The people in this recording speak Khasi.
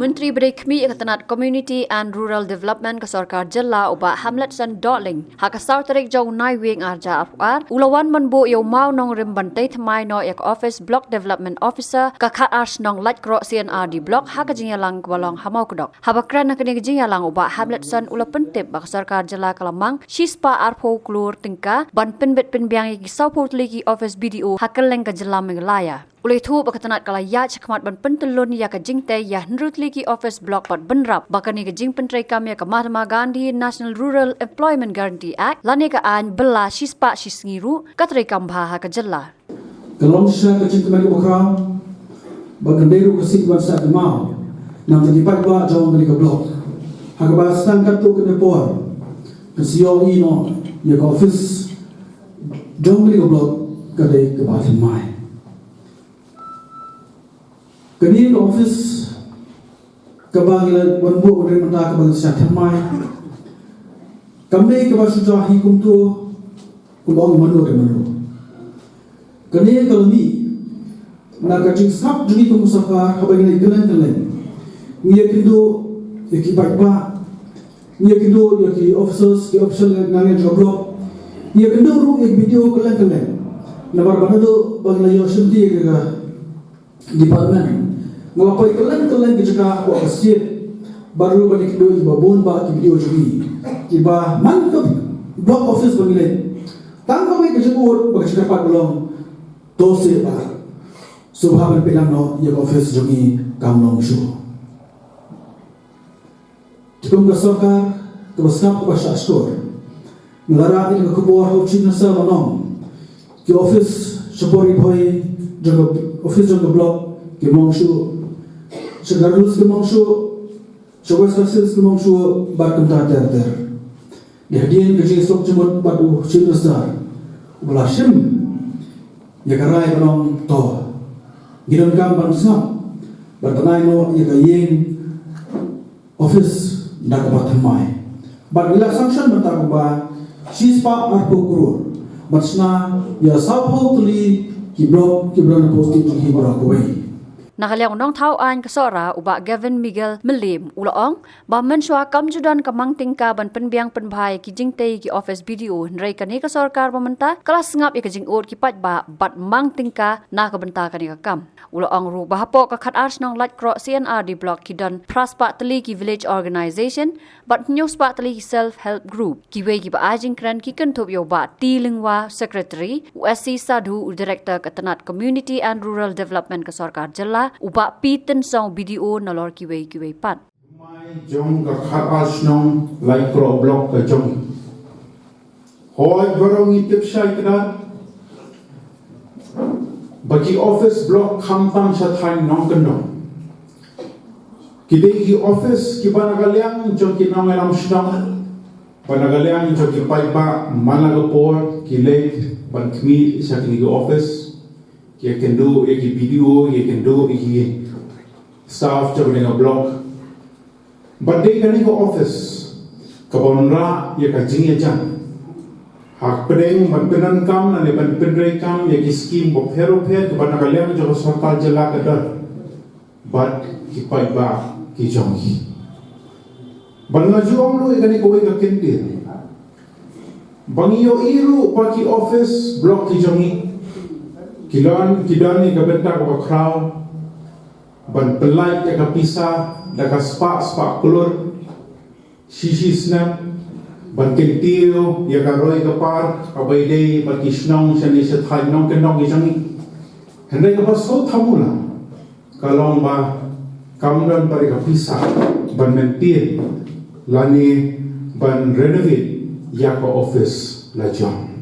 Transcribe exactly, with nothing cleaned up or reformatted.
Myntri ba dei khmih ïa ka tnat Community and Rural Development ka sorkar jylla u Bah Hamletson Dohling, ha ka saw tarik jong u Naiwieng ar hajar arphew ar, u la wan ban buh ïa u mawnongrim ban tei thymmai noh ïa ka office Block Development Officer ka khatar shnong Laitkroh C and R D Block ha ka jingïalang kaba long ha Mawkdok. Haba kren ha kane ka jingïalang u Bah Hamletson u la pyntip ba ka sorkar jylla ka la mang shispah arphew klur tyngka ban pynbit pynbiang ïa ki sawphew tylli ki office B D O ha kylleng ka jylla Meghalaya. U la ïathuh ba ka tnat ka la ïaid shakhmat ban pyntyllun ïa ka jingtei ïa hynriew tylli ki office block bad bynrap ba kane ka jingpyntreikam ïa ka Mahatma Gandhi National Rural Employment Guarantee Act lane ka aiñ bylla shispah shisngi ruh ka treikam bha ha ka jylla. Ka long shisha ka jingkmen kaba khraw ba kan dei ruh ka sien ban sah kynmaw na ka bynta ki paidbah jong kane ka block. Ha kaba sdang katto katne por kan sa ïohi noh ïa ka office jong kane ka block ka dei kaba thymmai. Kane ka office kaba ngi la wan buh mynta kaba ngi shah thymmai kam dei kaba shu jia hi kumto kumba ong mano re mano. Kane ka la mih na ka jingsngap jong ngi kum ka sorkar haba ngi la ïakynduh kylleng kylleng. Ngi ïakynduh ïa ki paidbah, ngi ïakynduh ïa ki officers, ki official na ngi jong ka block. Ngi ïakynduh ruh ïa ki B D O kylleng kylleng. Namar ba naduh ba ngi la ïoh shimti ïa ka department, nga la poi kylleng kylleng ki jaka hapoh ka state bad ruh ban ïakynduh ïa kiba bun bah ki B D O jong ngi kiba man ka block office ba ngi leit. Tang kawei ka jingud ba ka jingkyrpad ka long, to seh bah, sngewbha ban pynlong noh ïa ka office jong ngi, kam long shuh. Te kum ka sorkar kaba sngap kaba shah shkor, nga la rah ïa ka khubor ha u Chief Minister ban ong ki office sha Ri Bhoi jong ka office jong ka block kim long shuh, sha Garo Hills kim long shuh, sha West Khasi Hills kim long shuh bad kumta ter ter. Dei hadien ka jingsuk jingmut bad u Chief Minister uba la shim ïa ka rai ban ong to, ngi donkam ban sngap ban bnai noh ïa ka ïing office da kaba thymmai. Bad ngi la sanction mynta kumba shispah arphew klur ban shna ïa sawphew tylli ki block kiba don hapoh state jong ngi baroh kawei. Na ka liang u nongthaw aiñ ka Sohra u Bah Gavin Miguel Mylliem u la ong ba mynshuwa kam ju don ka mang tyngka ban pynbiang pynbha ïa ki jingtei ki office B D O, hynrei kane ka sorkar ba mynta ka la sngap ïa ka jingud ki paidbah bad mang tyngka na ka bynta kane ka kam. U la ong ruh ba hapoh ka khatar shnong Laitkroh C and R D Block ki don phra spah tylli ki village organisation bad hynñiew spah tylli ki self help group. Kiwei kiba ai jingkren ki kynthup ïa u Bah T Lyngwa, Secretary, u S C Sadhu, u Director ka tnat Community and Rural Development ka sorkar jylla, u Bah P Tynsong, B D O, nalor kiwei kiwei pat. Mai jong ka khatar shnong Laitkroh Block ka jong. Hooid, baroh ngi tip shai kdar ba ki office block khamtam sha thaiñ nongkyndong. Ki dei ki office kiba na ka liang jong ki nongïalam shnong, ba na ka liang jong ki paidbah man la ka por ki leit ban khmih sha kine ki office, ki ïakynduh ïa ki B D O, ki ïakynduh ïa ki staff jong kane ka block. Bad dei kane ka office kaba wanrah ïa ka jingïajan hapdeng ban pyndonkam lane ban pyntrei kam ïa ki skim bapher bapher kiba na ka liang jong ka sorkar jylla ka don bad ki paidbah ki jong ngi. Bad nga ju ong ruh ïa kane kawei ka kyntien ba ngi ïohi ruh ba ki office block ki jong ngi ki don, ki don ïa ka bynta kaba khraw ban pyllait ïa ka pisa da ka spah spah klur shi shi snem ban kyntiew ïa ka roi ka par kaba ïadei bad ki shnong shane sha thaiñ nongkyndong ki jong ngi. Hynrei kaba sngewthuh mula ka long ba kam don pat ïa ka pisa ban maintain lane ban renovate ïa ka office la jong.